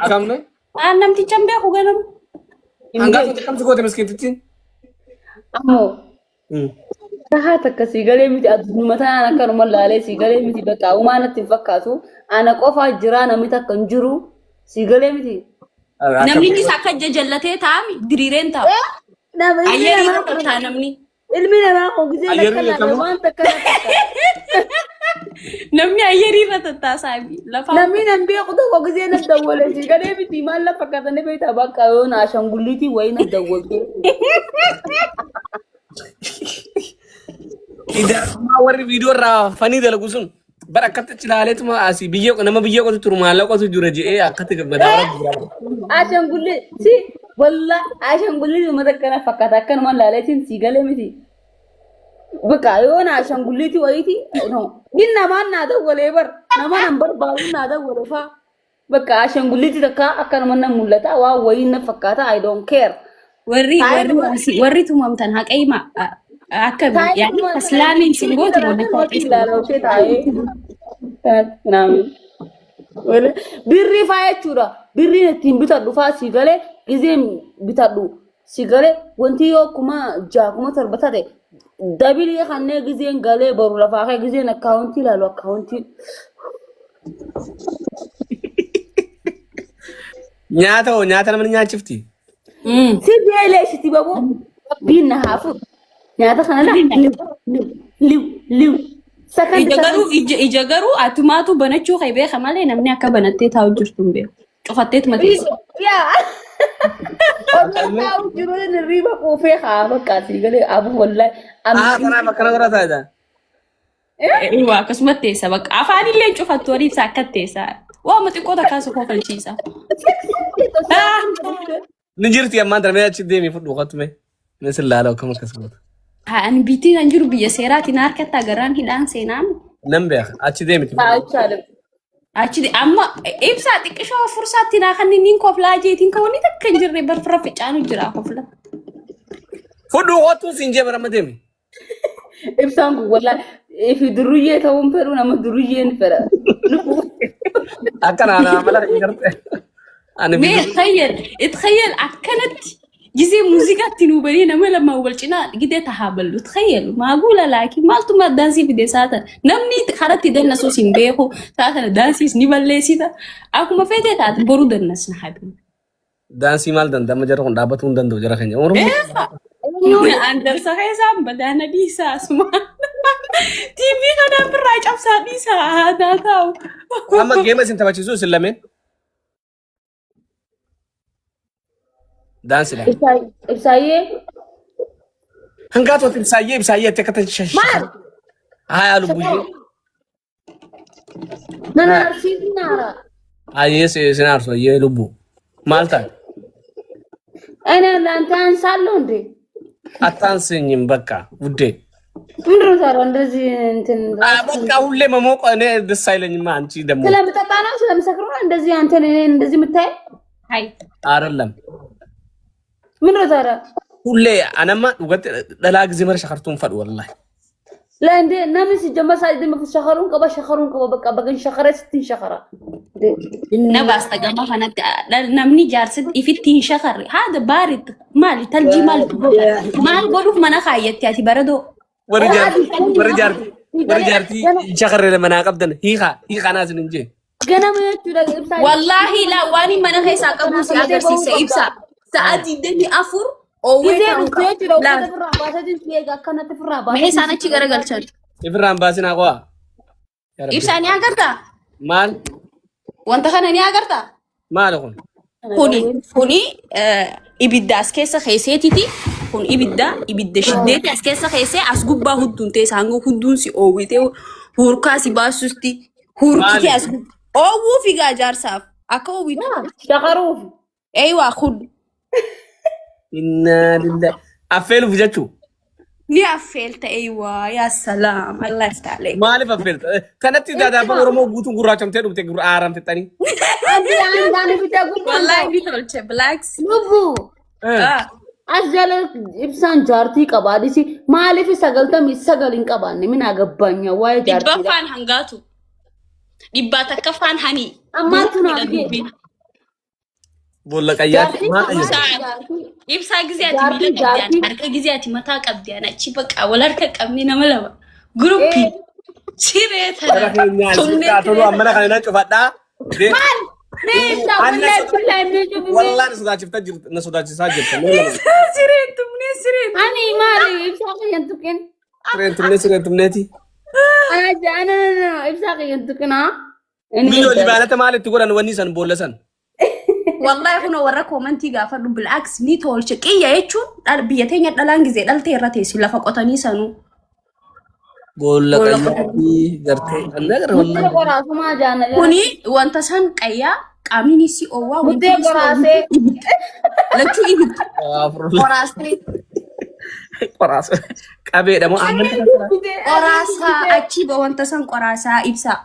Akkamne? Aan namticha hin beeku ganama. Hangaafatti akkamsi goote miskiintittiin? Ammoo Rahaa takka sii galee miti addunuma tanaan akkanuma laalee sii galee miti bakka uumaa natti hin fakkaatu. Ana qofaa jiraa namni takka hin jiru sii galee miti. Namni innis akka jajallatee taa'ami diriireen taa'u. Nama ilmi Ayyarii namaa irra ta'a namni. Ilmi namaa kun gisee Ayyarii lakka laale jechuun? waan takka na fakkaata. Namni ayyarii irra tattaasaa lafa. Namni nan beeku tokko gisee na dawwale sii galee miti maal na fakkaata ni beektaa bakka yoo na ashanguliitii wayii na dawwalte. Idaarummaa warri viidiyoo irraa fanii dalagu sun bara akkatti achi ilaaleetuma asii biyyee nama biyyee qotu turu maallaqa qotu jira je'ee akkatti madaala jira. Ashangulli si walla ashangulli uummata akkana fakkaata akkanuma laaleetiin sii galee miti. Bakka yoo na ashangulliitii wayiiti no inni namaan naa dawwalee bar nama nan barbaadu naa dawwale faa. Bakka ashangulliitii takka akkanuma na mul'ata waan wayii na fakkaata I don't care. Warri Taa'ee warri dhuma warri tumamtan haqa hima akka taa'ee yaani dhuma taslaamiin sin gootu karaa wanni kanatti ilaala ishee taa'ee. Kanatti naami. Birrii faa jechuudha. Birriin ittiin bitadhu faa sii galee gizeen bitadhu si galee wanti yoo 6000 7,000 taate dabilii kanneen gizeen galee boru lafaa kee gizeen akkaawuntii ilaalu akkaawuntii. Nyaata hoo nyaata namni nyaachifti? Si beelee sitti babu rabbiin na haa fuudhu. Nyaata kana laa liw liw liw liw sakandi Ija garuu sakandi. ija garuu atumaatu banachuu kee beeka malee namni akka banattee taa'u jirtu hin beeku. Cufatteetuma teessa. Yaa. Osoo taa'u jiru inni riba quufee haa bakka asii galee abu wallahi. Ah, kanaaf akkana godhaa taa'edha. Eewwa akkasumatti teessa bakka afaan illee cufattu waliif isaa akka teessa. Waama xiqqoo takkaa si kofalchiisa. Ni jirti ammaan tana mee achi deemii fudhu qottu mee. Mee sin laala akkam akkas goota. Ani biitiin kan jiru biyya seeraatiin harkatti agarraan hidhaan seenaan. Nan beeka achi deemiti fudhu. አይቻልም። Achi amma ibsaa xiqqishoo fursaatti naa kan inni koflaa jeetiin kan wanni takka hin jirre barfira ficaanu jira kofla. Fudhu qottu siin jee bara amma deemi. Ibsaan kun wallahi ifi duruyyee ta'uun fedhu nama duruyyeen fedha. Akka naanaa mala hin garte. Ani Mee bidu. تخيل تخيل akkanatti gisee muuziqaatti nuu banee nama lama wal cinaa gidee tahaa ballu تخيل maaguula laakiin maaltu maa daansii fide saatan namni karatti dannasuus hin beeku saatana daansiis ni balleessita akkuma feetee taate boru dannasna habibi. Daansii maal danda'ama jara kun dhaabbatuu hin danda'u jara keenya. Oromoo An darsa keessaan badaana dhiisaa asuma. TV kanaan birraa cabsaa dhiisaa haa taa'u. Amma geema isin taphachiisu isin lameen. Daansidha. Ibsaayyee Hangaatoo ibsaayyee ibsaayyee itti akka ta'e maal? Haa lubbuyyee. Nana arsiisni naara. Ayyee sin aarsu ayyee lubbuu. Maal ta'a? እኔ ለአንተ አንሳለሁ እንዴ? አታንስኝም በቃ ውዴ። ምንድን ነው ታዲያ እንደዚህ እንትን በቃ ሁሌ መሞቅ እኔ ደስ አይለኝማ። አንቺ ደግሞ ስለምጠጣ ነው ስለምሰክር ነው እንደዚህ አንተን እኔን እንደዚህ የምታይ? አይ አይደለም ምንድን ነው ታዲያ? ሁሌ አነማ dhugatti dhalaa ጊዜ መረ ሸከርቱን ፈዱ ወላሂ ለእንዴ ለምን ሲጀመር ሳይደም ሸኸሩን ቀባ ሸኸሩን ቀባ በቃ በገን ሸኸረ ስትን ሸኸራ Na baasta gama kanatti namni jaarsi ifitti hin shakarre haada baarit maali taljii maal maal godhuuf mana kaayyatti ati baradoo. Warri jaartii warri jaartii warri jaartii shakarre manaa qabdan hiikaa hiikaa naa isin hin jee. Ganama jechuudha ibsaa. Wallaahi laa waan mana keessaa qabu si agarsiisa ibsa. Sa'a 24 oowwee Gisee ta'uu dhufte qaba. jechuudha uffata Laal firraa baasatiin si eega akkanatti firraa mee baasatiin isaan achi garagalchan. Ifirraan baasinaa qo'a. Yaa Rabbi. Ibsaa ni agartaa? Maal Wanta kana ni agartaa? maali kun? Kuni ibidda as keessa keesseetiti. Kun ibidda ibidda shiddeeti as keessa keessee as gubbaa hudduun teessa hanga hudduun si oowwitee hurkaa si baasusti hurkitee Maali? as gubbaa. Oowwuu figaa jaarsaaf akka oowwitu. Shakaruuf. Eeywaa kun Innaa lillahi. Affeeluuf jechuu. ni affeelta eeywaa yaa salaam Allah iftaalee. Maaliif affeelta? Kanatti daadaabbaan Oromoo guutuun gurraachamtee dhufte aaramfixanii. Anti አንዳንድ ፊታ ጉባ Wallaahi ni tolche blacks. lubbu as jala ibsaan jaartii qabaadhisi maaliif 99 hin qabaanne min agabbanya waa'ee jaartiidha. Dhibbaffaan hangaatu. Dhibbaa takkaffaan hani. Ammaatu naaf Gurguddaa dubbiin. Boolla qayyaatti Jaartiin maal qayyate? jaartii Ibsaa gisee ati miila jaartiin qabdi ani jaartiin harka gisee ati mataa qabdi ani achi bakka wal harka qabni nama lama. Guruppii siree Bara tana keenyaa tumnee sitti tolu siree ammana kana na cufadhaa. Mee ibsaa Anna wallahi billahi mee cufime. Wallaan sodaachifta jirta na sodaachisaa jirta. Mee lama. Siree tumnee siree. Ani maali ibsaa kiyyan tuqin. Sireen tumnee sireen tumneeti. Ana ana ana ibsaa kiyyan tuqin haa. Inni Miiloo libaanata maalitti godhan wanni san boolla san? Wallahi kun warra koomantii gaafadhu bil'aaks ni tolche qiyya jechuun biyya teenya dhalaan gizee dhaltee irra teessi lafa qotanii sanuu. Boolla Boolla qayyaatti gartee. Anna gara Muddee wallahi. qoraasumaa jaana jala. Kuni wanta san qayyaa qaamni si oowwaa wanti Muddee si qoraasee. ibidda. Lachuu ibidda. Qoraasee Qoraasa. Qabeedha moo aannan qoraasaa achi wanta san qoraasaa ibsaa.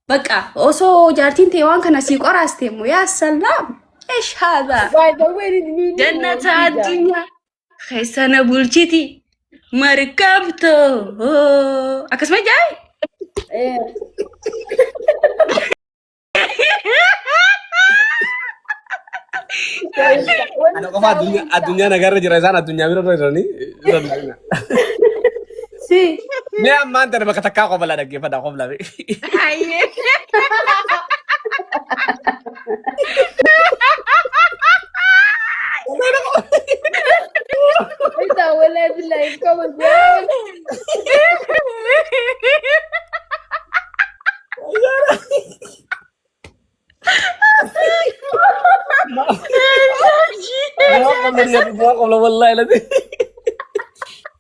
Bakka osoo jaartiin ta'e waan kana sii qoraaste immoo yaa salaam. Eesh haadha. By the way, ni Jannata addunyaa keessa na bulchiti markabto. Akkasuma jaay. Eh. Ana qofa addunyaa nagarra jira isaan addunyaa bira irra jiranii. Si. Mee ammaan tana bakka takkaa qofa laa dhaggeeffadhaa qofa laa. Hayyee. Ibsaa wallahi billahi kama jaa. ما قبل والله الذي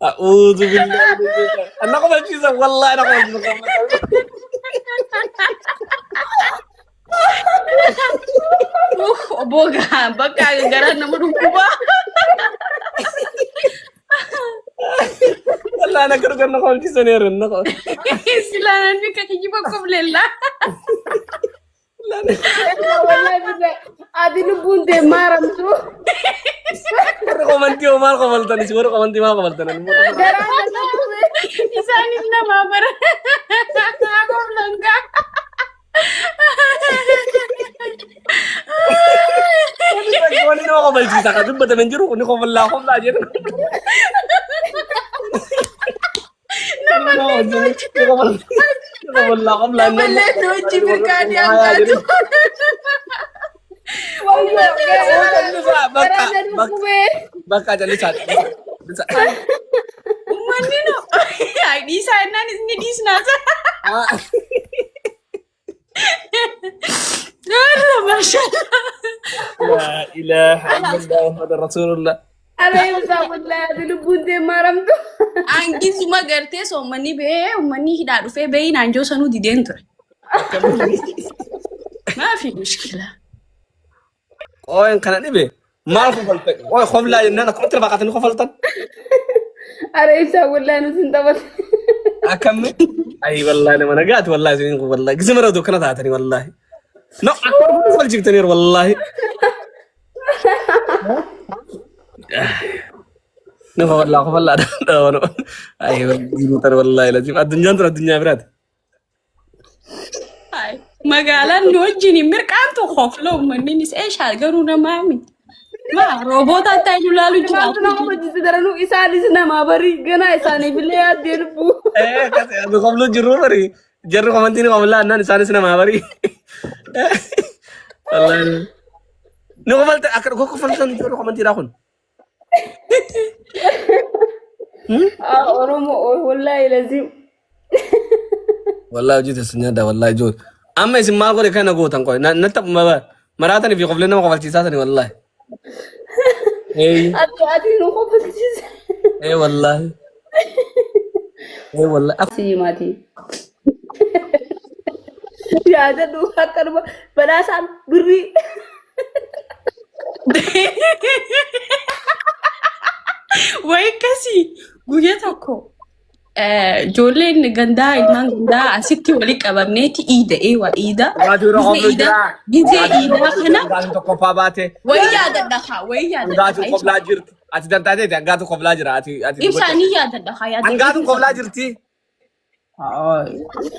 أعوذ بالله من الشيطان. أنا قبل شيء والله أنا قبل Uff, boga bakka garaan nama dhukkuba. والله أنا كنت أنا قبل شيء سنير أنا قبل Silaa namni akka kijiba qofleella. Ibsaa wallahi billahi ati lubbuun tee maaramtu. Qomantii hoo maal qomaltan isin warra qomantii maal qomaltan? Garaan na dhukkube. Isaanis namaa bara. Qoflangaa. Wanni nama qomalchiisa kan dubbatame hin jiru ni qofallaa qoflaa jedhu. Qofallaa qoflaa. Namallee hojii mirkaanii hangaatu. Bakka Garaan na dhukkube. bakka jallisaa. Uummanni no. Dhiisaa jennaan ni dhiisnaa. Alla maashaallah. لا إله إلا الله محمد رسول الله. Ana ibsaa wallahi ati lubbuun tee maaramtu. Hangisuma gartee soommanni ba'ee uummanni hidhaa dhufee ba'ee naanjoo sanuu dideen ture. Maafi mushkila. Qo'een kana dhibe maal kofaltan? Qo'ee koflaa jennaan akkamatti lafa kaatanii kofaltan? Ara ibsaa wallahi nuti hin taphatan. Akkamni? Ayi wallahi nama nagaati wallahi isiniin kun wallahi gisa mara kana taatanii wallahi. No akkuma kofalchiiftaniiru wallahi. Ni kofallaa kofallaa dhawan. Ayi wallahi wallahi lazim addunyaan tun addunyaa biraati. Magaalaan nu wajjin mirqaantu kofla uummanni eeshaa garuu namaa miti. Maa roobootaan taa'ee nu laalu jira. Maaltu nama hojjete daranuu isaanis namaa barii ganaa isaaniif illee yaaddee lubbuu. Koflu jiru bari jarri komantiin koflaa annaan isaanis namaa bari. Wallahi. Ni kofalta akka dhuga kofaltan jarri komantiidhaa kun. Oromoo wallahi lazim. Wallahi hojii teessan nyaadha wallahi joon. Amma isin maal godhe kana gootan qoy natti maraatanii fi koflee nama kofalchiisaa sani wallahi. Ee Ati nu kofalchiise. ee wallahi. Ee wallahi. Simaati. Yaadadhu akkanuma badhaasaan birrii. Wayi akkasii guyyaa tokko ijoolleen gandaa ilmaan gandaa asitti walitti qabamneeti iida eewa iida. Dhugaatii yeroo koflu jira. Gizee iidaa kana Dhugaatiin tokkoffaa baate. wayi yaadadha haa wayi yaadadha. Hangaatuun koflaa jirti. Ati dantaatee hangaatuun koflaa jira. Ati Ibsaa ni yaadadha haa yaadadha. Hangaatuun koflaa jirti.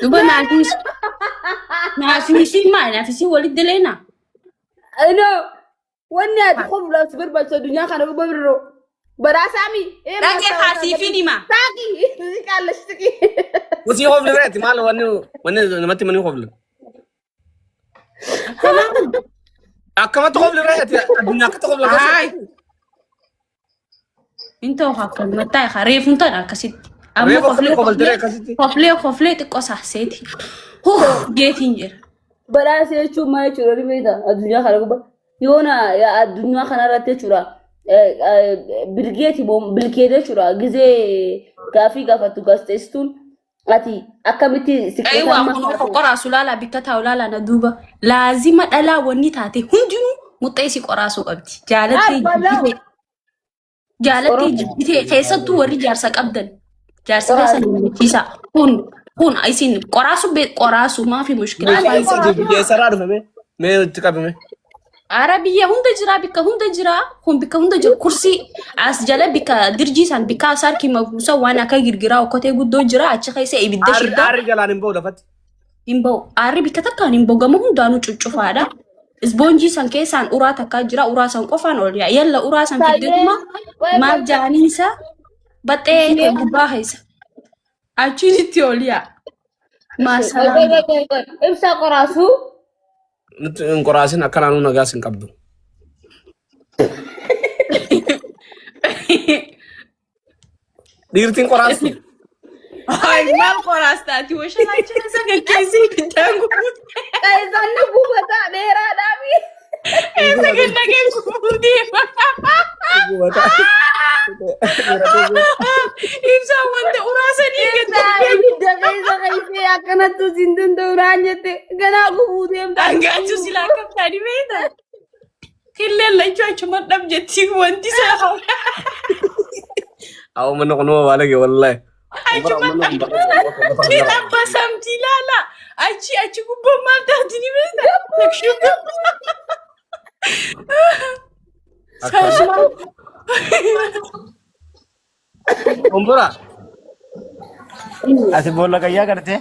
Duba naafis naafisi maal naafisi walitti daleenaa. No. Wanni ati qoflaaf si barbaachisu addunyaa kana gubbaa birroo. Badhaasaami. Dhaqee kaasiifin hima. Saaqi. Qaallashiqi. Usii qofli reeti maal wanni wanni namatti manii qofli. Akkamatti qofli reeti addunyaa akkatti qofla Ay. Hin ta'u akkanumatti taa'e reefuun ta'an akkasitti. Amma Reefu koflee akkamitti kofaltee koflee akkasitti? koflee koflee xiqqoo saaseeti. Huh geetiin jira. Badhaasa jechuun maal jechuudha ni beektaa addunyaa kana gubbaa. Yoona addunyaa kana irratti jechuudha. Bilgeeti bilkeet jechuudha. Gizee gaafii gaafattu gaazexeessituun ati akkamitti Aywa kun of qoraasu laalaa bikka taa'u laalaa na duuba. Laazima dhalaa wanni taate hundinuu muxxee si qoraasuu qabdi. Jaalattee jibbitee jaalattee jibbitee keessattuu warri jaarsa qabdan jaarsa keessan gammachiisaa. Kun kun isin qoraasu bee qoraasu maafi mushkilaa. Eessarraa dhufe mee? Mee itti qabime? Ara biyya hunda jira bikka hunda jira kun bikka hunda jiru kursii as jala bikka dirjii san bikka asaarkii mabuusa waan akka girgiraa okkotee guddoo jira achi keessa ibidda Aarri shiddaa aarri jalaan hin ba'u lafatti. hin ba'u. Aarri bikka takkaan hin ba'u gama hundaanuu cuccufaadha. Isboonjii san keessaan uraa takkaa jira uraa san qofaan ol yaa yalla uraa san fiddetuma maal jaaniinsa baxxee gubbaa keessa achiin itti ol yaa. Maasalaam. Ibsaa qoraasuu. Nutti hin qoraasin akka naannoo nagaas hin qabdu. Dhiirtiin qoraastu. Ay, maal qoraastaati? Washalaa isa gaggeessee ibiddaan gubuun. Isaan gubataa dheeraadhaafi. Eessa gannageen gubuu deema? Ibsaan wanta uraasanii gadi Ibidda keessa keessee akkanatti siin danda'u naan jette ganaa gubuu deemta. Dhangaachuu silaa akkam taani beektaa? Killeen lachuu achuma dhab jetti wanti isaa. Awwa mana kunuma baalage wallahi. Achuma dhab. Abba samtii laala. Achi achi gubbaan maal taati ni beektaa? Kumbura Ati boolla qayyaa gartee?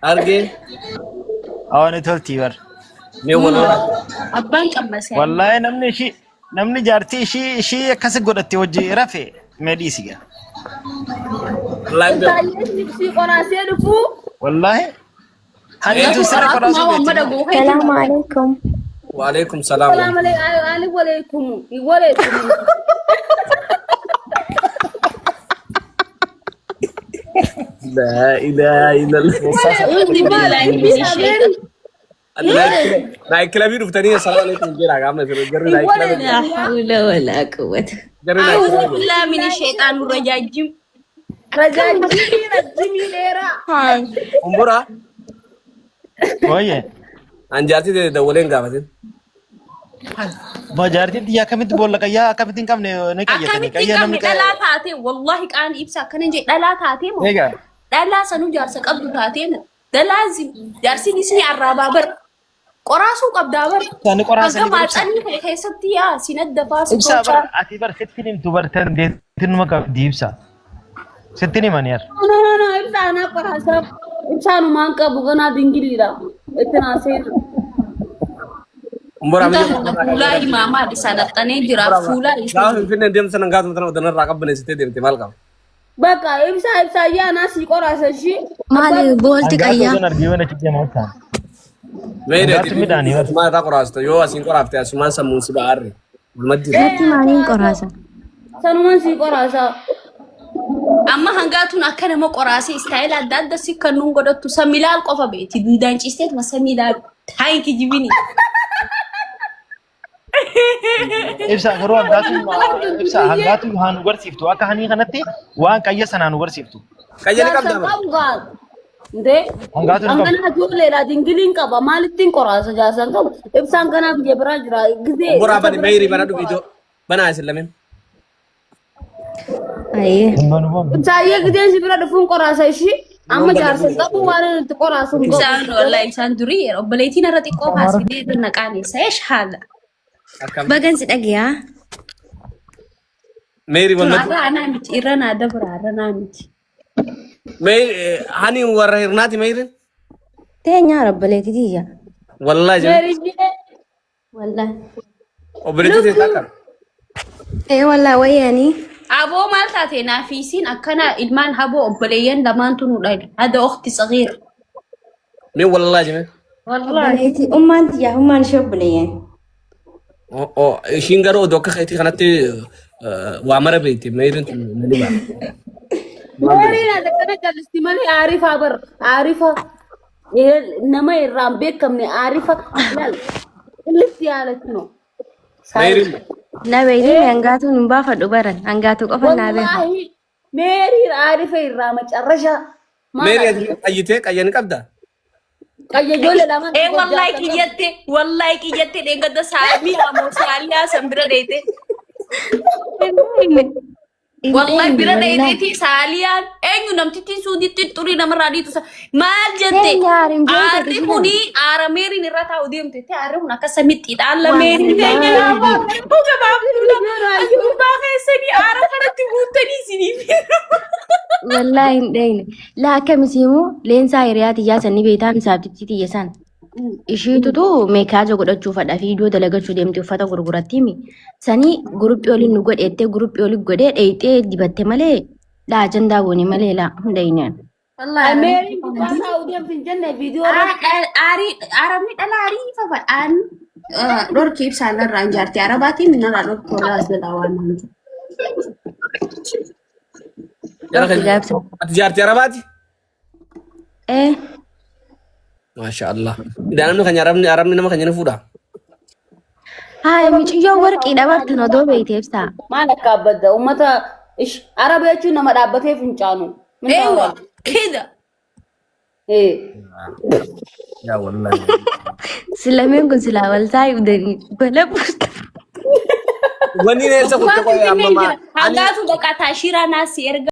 argee Awwaani toltii bar. mee wal hora. Abbaan qammasee. Wallaahi namni ishii namni jaartii ishii ishii akkasi godhatte hojii rafe mee dhiisi gaa. Wallahi beeku. Baay'ee si qoraasee dhufuu. Wallaahi hannitu sirra qoraasuu beekti. Salaamu alaikum. Waalaikum salaam. Salaam alaikum. Waleekum. Waleekum. La ilaha illallah. Naayit kilabii dhuftanii assalaamu alaikum jedhaa qaamna jiru. Jarri naayit kilabii. La hawla wala quwwata. Jarri naayit A'uudhu kilabii. billahi mina shayxaani rajaajim. Rajaajimii rajjimii dheeraa. Kumbura Ooyye. an jaartii ta'e dawwalee hin gaafatin. Ma jaartiin tiyya akkamitti boolla qayyaa akkamitti hin qabne ni qayyatanii Akkamitti qayyaa qabne namni dhalaa taatee wallahi qaani ibsa akkana jee dhalaa taatee moo Egaa dhalaa sanuu jaarsa qabdu taatee moo dalaa jaarsiin isin arraabaa bar qoraasuu qabdaa bar Isaani qoraasanii hanga bar ibsa. maaxanii kee keessatti yaa sin adda baasu Ibsaa tolchaa. bar ati bar sitti himtu bar dandeettiin numa qabdi ibsaa. Sitti himani yar. No no no ibsaa naa qoraasaa. Ibsaanumaan qabu ganaa dingiliidha. Itti naa seena. Kumbura Inta fuulaa imaamaa sanaxxanee jira fuulaa Gaafa Finfinnee deemtu sana gaafuma tana odanarraa qabbaneessitee deemte maal qaba? Bakka ibsaa ibsaa yaa naa sii qoraasa ishii. Maali boolti Hangaatu qayyaa? odoon argee waan achi deemaa ta'an. Meedha Hangaatu midhaanii bar. asumaan irraa qoraasta yoo asiin qoraafte asumaan sammuun si ba'aarre. Walumatti jira. Natti maaliin qoraasa? Sanumaan sii qoraasa. Amma hangaatuun akka nama qoraasee istaayila adda adda si kan nuun godhattu samilaal qofa beeti duudaan ciisteetuma samilaal taayin kijibini. Ibsa garuu hangaatu ibsa hangaatu haa nu barsiiftu akka hanii kanatti waan qayya sanaa nu barsiiftu. Qayyani Jaarsa qabdaa bara. qabu gaa. Ndee. Hangaatu hin qabu. Hanganaa ijoolleedha dingiliin qaba maalittiin qoraasa jaarsan qabu. Ibsaan ganaa biyya biraa jira. Gizee. Kumbura bani meeyrii bana dhufi ijoo. Banaa isin lameen. Ayyee. Hin banu banu. Ibsaayyee gizeen si bira dhufuun qoraasa ishii. Amma jaarsa hin qabu waan inni itti qoraasu hin qabu. Ibsaan wallahi ibsaan durii obboleettiin irra xiqqoo kaasitee na qaaneessa eesh haala. Akkam. Bagan si dhagayaa. Meeyrii walumatti. Irra anaa miti irra naa dabra irra naa miti. Meeyrii hani warra hirnaati meeyriin. Teenyaa obboleetti tiyya. Wallahi jedhu. Meeriyyee. Wallahi. Obboleettii ta'e takka. Ee wallaa wayyaanii. Aboo maal taate naaf isiin akkana ilmaan haboo obboleeyyan lamaantu nu dhale. Hada ukhti sagiir. Mee wallaahi jime. Wallaahi. Obboleettii ummaan tiyyaa ummaan ishee obboleeyyan. Ishiin garuu odoo akka keetii kanatti waa mara beekti. Meeriin tun na dhiba. Meeriin akkana callisti malee aarifaa bar aarifa nama irraa hin beekamne aarifa ilaal qillitti yaalatti no. Meeriin Na beektii hangaatuun hin baafadhu baran hangaatuu qofa naa beeka. Wallaahi meeriin aarifa irraa macarrasha. Meerii ati qayyitee qayya ni qabdaa? Qayya ijoollee lamaan Ee wallahi kiyyatte wallahi kiyyatte dheengadda saamii amoo saaliyaa san bira dheeyte. Wallahi bira dheeyteeti saaliyaan eenyu namtittiin suuditti xurii namarraa dhiitu sa maal jette Teenya aariin beekte aarri isheen. kuni aara meeriin irra taa'u deemte te aarri kun akka samitti dhaalla meeriin teenya gabaabduudha as gubbaa keessanii aara kanatti guuttanii isiniif. Wallaahi hin dhayne. Laa akkamisiimu leensaa hiriyaa tiyyaa san ni beektaa misaabtittii tiyya san. Ishiitutu meekaaja godhachuu fadha fiidiyoo dalagachuu deemte uffata gurgurattiimi. Sanii guruphii oliin nu godheettee guruphii olii godhee dheeyxee dibatte malee laa ajandaa goone malee laa hin dhayne. Wallahi Meeriin gubbaa taa'u deemti hin jenne viidiyoo irratti. Aarii arabni dhala aarii fafadhaan dhorki ibsaan irraa hin jaarti arabaatiin minarraa dhorki warra as jalaa waan hin Jara Dhorki keenya. gaabsa. Ati jaartii Arabaati? Ee Maasha Allah. Idaa namni keenya Arabni Arabni nama keenya ni fuudha. haa miciyyoon warqii dhabartan odoo beeyte ibsaa. Maal akka abbadda uummata ish araba jechuun nama dhaabbatee fincaanu. Min Eewa ta'u kida. Eh. Yaa wallahi. Silameen kun silaa waltaa ibdanii bala buusta. Wanni eessa kutte Waan qoy amma finfinnee maa. jira. Hangaatu baqataa shiraa naasii erga.